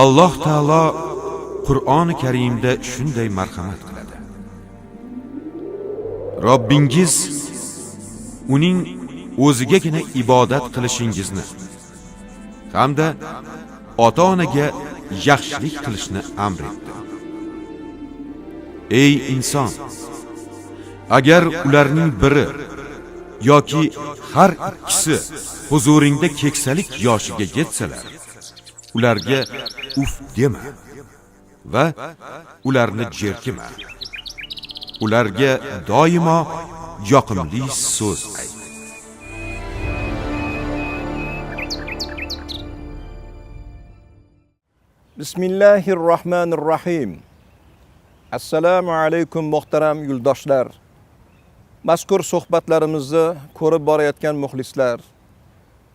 Alloh taolo Qur'oni Karimda shunday marhamat qiladi. Robbingiz uning o'zigagina ibodat qilishingizni hamda ota-onaga yaxshilik qilishni amr etdi. Ey inson, agar ularning biri yoki har ikkisi huzuringda keksalik yoshiga yetsalar, ularga uf dema va ularni jerkima. Ularga doimo yoqimli so'z ayt. Bismillahirrohmanirrohim. Assalomu alaykum muhtaram yo'ldoshlar. Mazkur suhbatlarimizni ko'rib borayotgan muxlislar.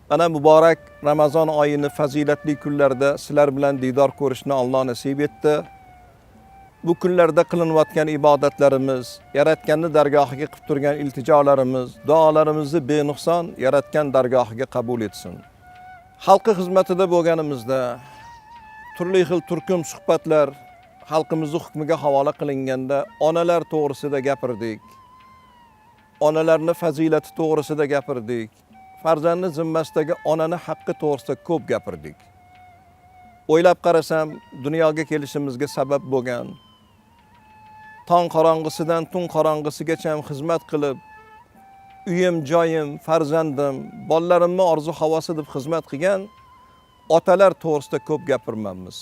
Mana muborak Ramazon oyini fazilatli kunlarida sizlar bilan diydor ko'rishni Alloh nasib etdi. Bu kunlarda qilinayotgan ibodatlarimiz, yaratganni dargohiga qilib turgan iltijolarimiz, duolarimizni benuqson yaratgan dargohiga qabul etsin. Xalqi xizmatida bo'lganimizda turli xil turkum suhbatlar xalqimizni hukmiga havola qilinganda onalar to'g'risida gapirdik. Onalarning fazilati to'g'risida gapirdik. Farzandni zimmasidagi onani haqqi to'g'risida ko'p gapirdik. O'ylab qarasam, dunyoga kelishimizga sabab bo'lgan, tong qorong'isidan tun qorong'isigacha xizmat qilib, uyim, joyim, farzandim, bolalarimni orzu havosi deb xizmat qilgan otalar to'g'risida ko'p gapirmamiz.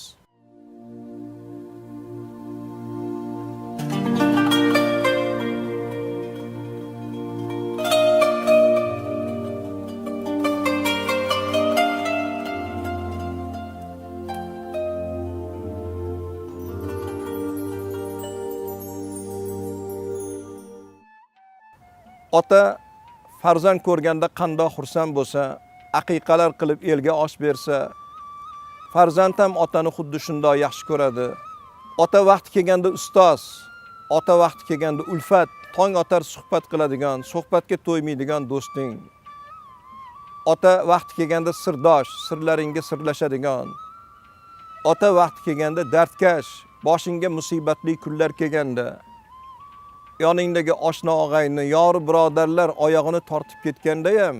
Ota farzand ko'rganda qandoq xursand bo'lsa, aqiqalar qilib elga osh bersa, farzand ham otani xuddi shundoq yaxshi ko'radi. Ota vaqti kelganda ustoz, ota vaqti kelganda ulfat, tong otar suhbat qiladigan, suhbatga to'ymaydigan do'sting. Ota vaqti kelganda sirdosh, sirlaringga sirlashadigan. Ota vaqti kelganda dardkash, boshingga musibatli kunlar kelganda yoningdagi oshna og'ayni, yor birodarlar oyog'ini tortib ketganda ham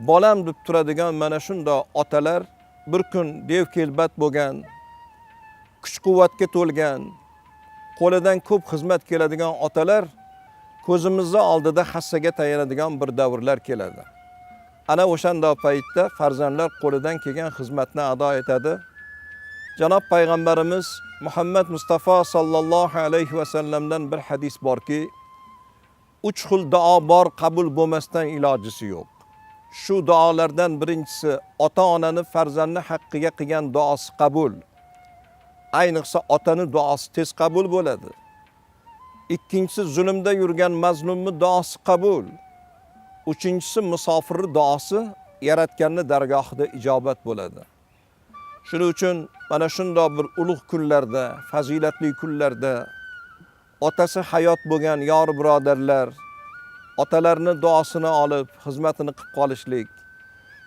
bolam deb turadigan mana shundoq otalar bir kun dev kelbat bo'lgan, kuch-quvvatga to'lgan, qo'lidan ko'p xizmat keladigan otalar ko'zimizni oldida hassaga tayanadigan bir davrlar keladi. Ana o'shanda paytda farzandlar qo'lidan kelgan xizmatni ado etadi. Janob payg'ambarimiz Muhammad Mustafa sallallohu alayhi va sallamdan bir hadis borki, 3 xil duo bor, qabul bo'lmasdan ilojisi yo'q. Shu duolardan birinchisi ota-onani farzandni haqqiga qilgan duosi qabul. Ayniqsa otani duosi tez qabul bo'ladi. Ikkinchisi zulmda yurgan mazlumni duosi qabul. Uchinchisi musofirning duosi yaratganni dargohida ijobat bo'ladi. Shuning uchun mana shundoq bir ulug' kunlarda, fazilatli kunlarda otasi hayot bo'lgan yor birodarlar otalarni duosini olib, xizmatini qilib qolishlik.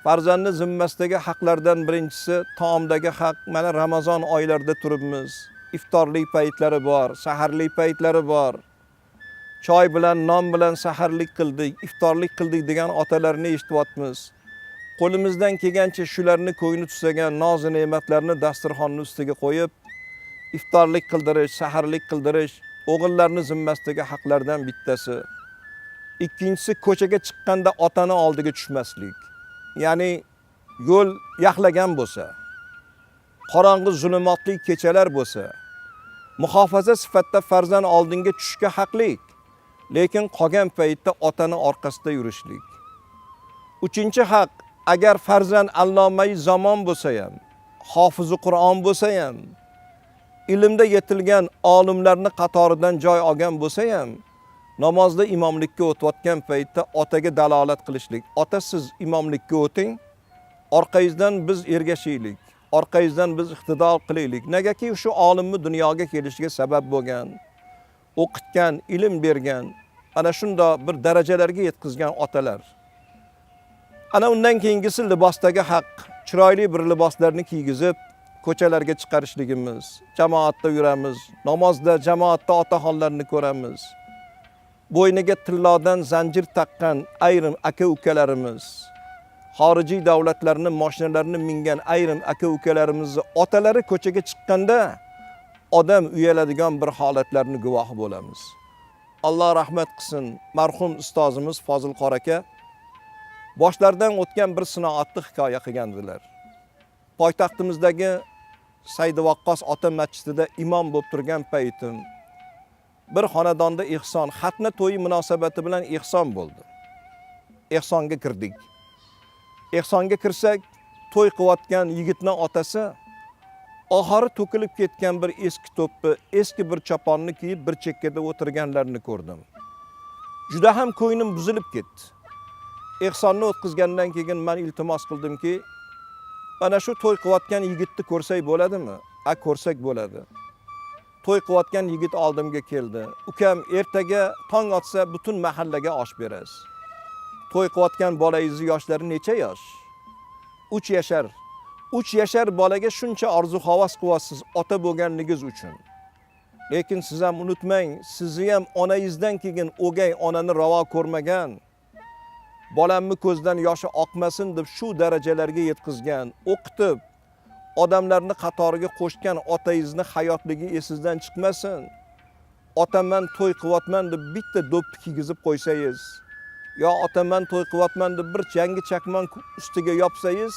Farzandni zimmasidagi haqlardan birinchisi taomdagi haq. Mana Ramazon oylarida turibmiz. Iftorlik paytlari bor, saharlik paytlari bor. Choy bilan, non bilan saharlik qildik, iftorlik qildik degan otalarni eshityapmiz. Qo'limizdan kelgancha shularni ko'ngli tusagan noz ne'matlarni dasturxonning ustiga qo'yib, iftorlik qildirish, saharlik qildirish o'g'illarning zimmasidagi haqlardan bittasi. Ikkinchisi ko'chaga chiqqanda otani oldiga tushmaslik. Ya'ni yo'l yaxlagan bo'lsa, qorong'i zulumotli kechalar bo'lsa, muhofaza sifatida farzand oldinga tushishga haqlik, lekin qolgan paytda otani orqasida yurishlik. Uchinchi haq, agar farzand allomai zamon bo'lsa ham, hofizi Qur'on bo'lsa ham, ilmda yetilgan olimlarning qatoridan joy olgan bo'lsa ham, namozda imomlikka o'tayotgan paytda otaga dalolat qilishlik. Ota, siz imomlikka o'ting, orqangizdan biz ergashaylik, orqangizdan biz iqtido qilaylik. Negaki shu olimni dunyoga kelishiga sabab bo'lgan, o'qitgan, ilm bergan, ana shundoq bir darajalarga yetkazgan otalar. Ana undan keyingisi libosdagi haq. Chiroyli bir liboslarni kiygizib, ko'chalarga chiqarishligimiz, jamoatda yuramiz, namozda jamoatda otaxonlarni ko'ramiz. Bo'yniga tillodan zanjir taqqan ayrim aka-ukalarimiz, xorijiy davlatlarning mashinalarini mingan ayrim aka-ukalarimizni otalari ko'chaga chiqqanda odam uyaladigan bir holatlarni guvohi bo'lamiz. Alloh rahmat qilsin, marhum ustozimiz Fozil Qor aka boshlaridan o'tgan bir sinoatni hikoya qilgandilar. Poytaxtimizdagi Said Vaqqos ota masjidida imom bo'lib turgan paytim bir xonadonda ehson, xatna to'yi munosabati bilan ehson bo'ldi. Ehsonga kirdik. Ehsonga kirsak, to'y qilayotgan yigitning otasi oxiri to'kilib ketgan bir eski to'ppi, eski bir choponni kiyib bir chekkada o'tirganlarini ko'rdim. Juda ham ko'nglim buzilib ketdi. Ehsonni o'tkazgandan keyin men iltimos qildimki, mana shu to'y qilayotgan yigitni ko'rsak bo'ladimi? A, ko'rsak bo'ladi. To'y qilayotgan yigit oldimga keldi. Ukam, ertaga tong otsa butun mahallaga osh berasiz. To'y qilayotgan bolangizni yoshlari necha yosh? 3 yashar. 3 yashar bolaga shuncha orzu havas qilyapsiz ota bo'lganligingiz uchun. Lekin siz ham unutmang, sizni ham onangizdan keyin o'gay onani ravo ko'rmagan, bolamni ko'zdan yoshi oqmasin deb shu darajalarga yetkazgan, o'qitib, odamlarni qatoriga qo'shgan otangizni hayotligi esingizdan chiqmasin. Otaman to'y qilyapman deb bitta do'ppi kiygizib qo'ysangiz, yo otaman to'y qilyapman deb bir yangi chakmon ustiga yopsangiz,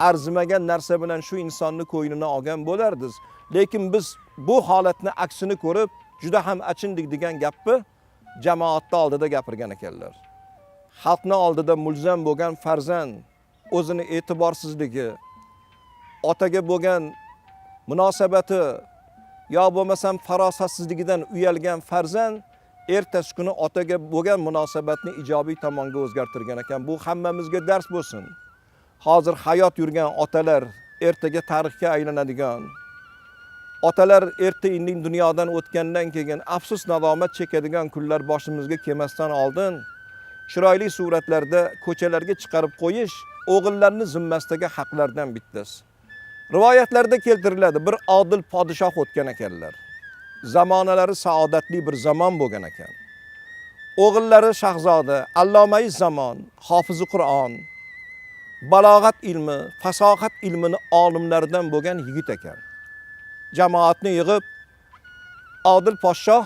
arzimagan narsa bilan shu insonni ko'nglini olgan bo'lardingiz. Lekin biz bu holatni aksini ko'rib juda ham achindik degan gapni jamoatning oldida gapirgan ekanlar. Xalqning oldida mulzam bo'lgan farzand o'zini e'tiborsizligi, otaga bo'lgan munosabati yo bo'lmasam farosatsizligidan uyalgan farzand ertasi kuni otaga bo'lgan munosabatni ijobiy tomonga o'zgartirgan ekan. Bu hammamizga dars bo'lsin. Hozir hayot yurgan otalar ertaga tarixga aylanadigan, otalar erta indin dunyodan o'tgandan keyin afsus nadomat chekadigan kunlar boshimizga kelmasdan oldin chiroyli suratlarda ko'chalarga chiqarib qo'yish o'g'illarni zimmasidagi haqlardan bittasi. Rivoyatlarda keltiriladi, bir odil podshoh o'tgan ekanlar. Zamonalari saodatli bir zamon bo'lgan ekan. O'g'illari shahzoda, allomai zamon, hofizi Qur'on, balog'at ilmi, fasohat ilmini olimlaridan bo'lgan yigit ekan. Jamoatni yig'ib odil podshoh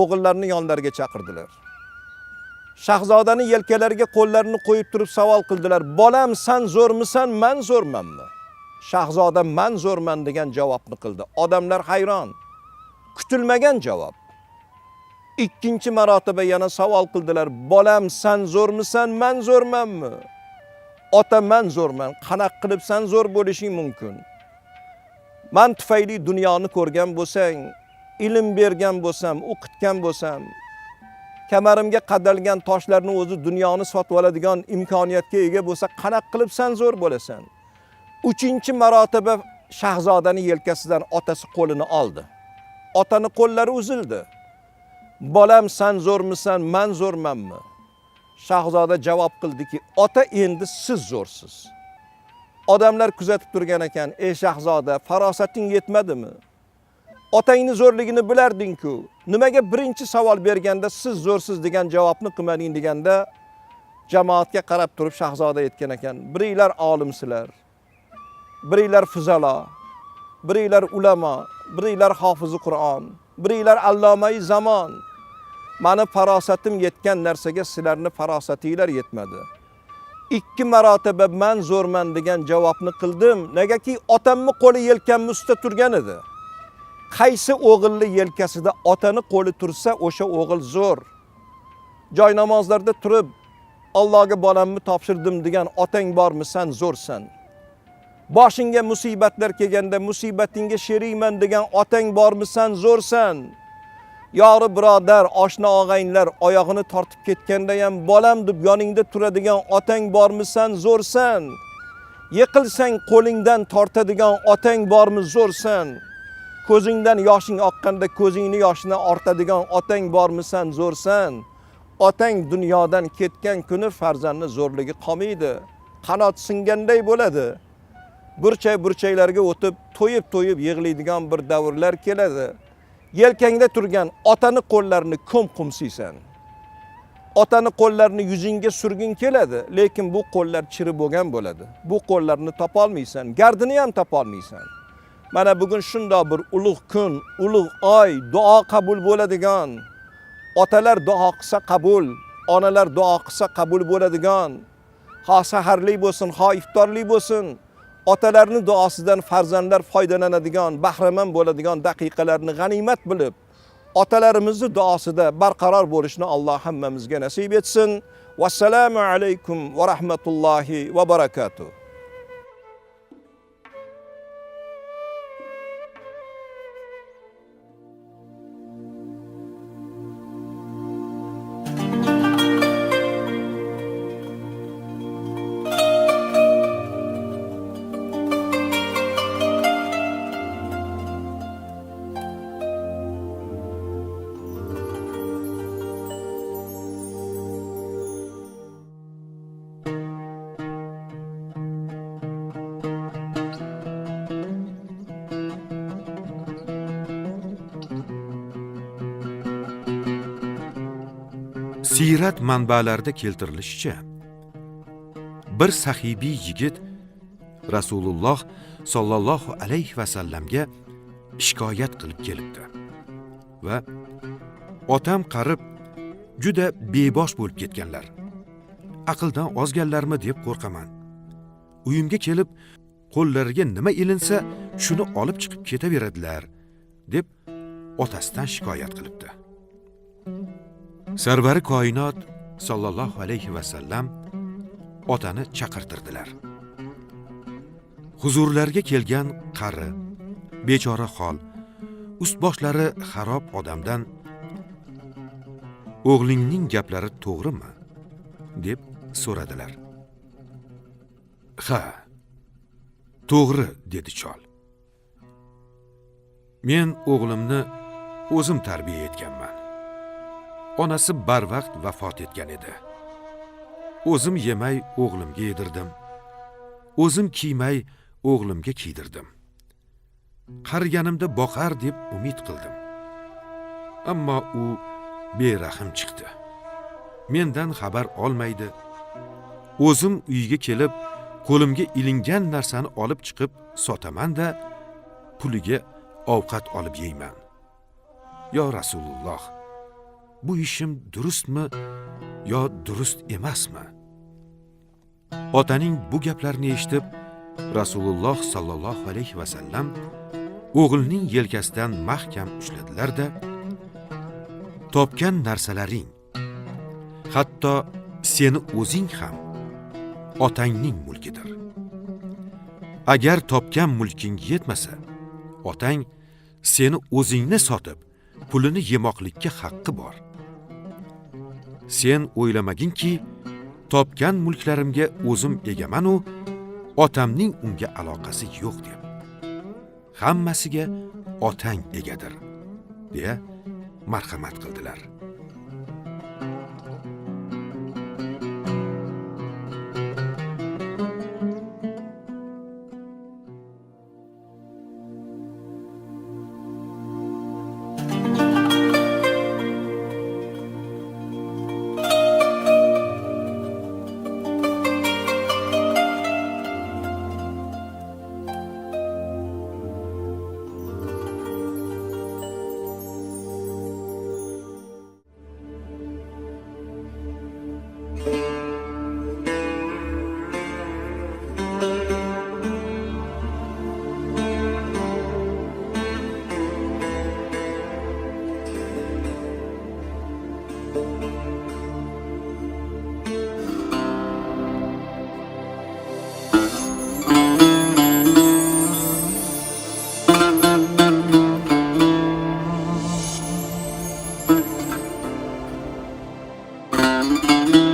o'g'illarini yonlariga chaqirdilar. Shahzodani yelkalariga qo'llarini qo'yib turib savol qildilar. Bolam, san zo'rmisan, men zo'rmanmi? Shahzoda men zo'rman degan javobni qildi. Odamlar hayron. Kutilmagan javob. Ikkinchi marotaba yana savol qildilar. Bolam, san zo'rmisan, men zo'rmanmi? Ota, men zo'rman. Qanaqa qilib san zo'r bo'lishing mumkin? Men tufayli dunyoni ko'rgan bo'lsang, ilm bergan bo'lsam, o'qitgan bo'lsam, kamarimga qadalgan toshlarni o'zi dunyoni sotib oladigan imkoniyatga ega bo'lsa, qanaqa qilib san zo'r bo'lasan? Uchinchi marotaba shahzodani yelkasidan otasi qo'lini oldi. Otani qo'llari uzildi. Bolam, san zo'rmisan, men zo'rmanmi? Shahzoda javob qildiki, ota, endi siz zo'rsiz. Odamlar kuzatib turgan ekan, ey shahzoda, farosating yetmadimi? Otangni zo'rligini bilarding-ku. Nimaga birinchi savol berganda siz zo'rsiz degan javobni qilmading deganda jamoatga qarab turib shahzoda aytgan ekan, biringlar olimsizlar, biringlar fuzalo, biringlar ulamo, biringlar hofizi Qur'on, biringlar allomai zamon. Mani farosatim yetgan narsaga sizlarni farosatinglar yetmadi. Ikki marotaba men zo'rman degan javobni qildim. Negaki otamning qo'li yelkamning ustida turgan edi. Qaysi o'g'ilni yelkasida otani qo'li tursa, o'sha o'g'il zo'r. Joy namozlarda turib Allohga bolamni topshirdim degan otang bormi, sen zo'rsan. Boshingga musibatlar kelganda musibatingga sherikman degan otang bormi, sen zo'rsan. Yori birodar, oshna og'aynilar oyog'ini tortib ketganda ham bolam deb yoningda turadigan otang bormi, sen zo'rsan. Yiqilsang qo'lingdan tortadigan otang bormi, zo'rsan. Ko'zingdan yoshing oqqanda ko'zingni yoshini ortadigan otang bormi, sen zo'rsan. Otang dunyodan ketgan kuni farzandni zo'rligi qolmaydi. Qanot singanday bo'ladi. Burchak burchaklarga o'tib to'yib to'yib yig'laydigan bir davrlar keladi. Yelkangda turgan otani qo'llarini ko'm-qo'msiysan. Otani qo'llarini yuzingga surgin keladi, lekin bu qo'llar chirib bo'lgan bo'ladi. Bu qo'llarni topolmaysan, gardini ham topolmaysan. Mana bugun shundoq bir ulug' kun, ulug' oy, duo qabul bo'ladigan, otalar duo qilsa qabul, onalar duo qilsa qabul bo'ladigan, ha saharlik bo'lsin, ha iftorlik bo'lsin, otalarning duosidan farzandlar foydalanadigan, bahramand bo'ladigan daqiqalarni g'animat bilib, otalarimizni duosida barqaror bo'lishni Alloh hammamizga nasib etsin. Vassalomu alaykum va rahmatullohi va barakatuh. Siyrat manbalarida keltirilishicha, bir sahibiy yigit Rasululloh sollallohu alayhi va sallamga shikoyat qilib kelibdi va otam qarib juda bebosh bo'lib ketganlar. Aqldan ozganlarmi deb qo'rqaman. Uyimga kelib qo'llariga nima ilinsa shuni olib chiqib ketaveradilar deb otasidan shikoyat qilibdi. Sarvari koinot sollallohu alayhi va sallam otani chaqirtirdilar. Huzurlarga kelgan qari, bechora hol, ust boshlari xarob odamdan o'g'lingning gaplari to'g'rimi deb so'radilar. Ha, to'g'ri, dedi chol. Men o'g'limni o'zim tarbiya etganman. Onasi barvaqt vafot etgan edi. O'zim yemay o'g'limga yedirdim. O'zim kiymay o'g'limga kiydirdim. Qariganimda boqar deb umid qildim. Ammo u berahm chiqdi. Mendan xabar olmaydi. O'zim uyga kelib, qo'limga ilingan narsani olib chiqib sotaman-da, puliga ovqat olib yeyman. Yo Rasululloh, bu ishim durustmi yo durust emasmi? Otaning bu gaplarini eshitib, Rasululloh sallallohu alayhi va sallam o'g'lining yelkasidan mahkam ushladilar-da, topgan narsalaring, hatto seni o'zing ham otangning mulkidir. Agar topgan mulking yetmasa, otang seni o'zingni sotib, pulini yemoqlikka haqqi bor. Sen o'ylamaginki, topgan mulklarimga o'zim egaman-u, otamning unga aloqasi yo'q deb. Hammasiga otang egadir, deya marhamat qildilar. Thank you.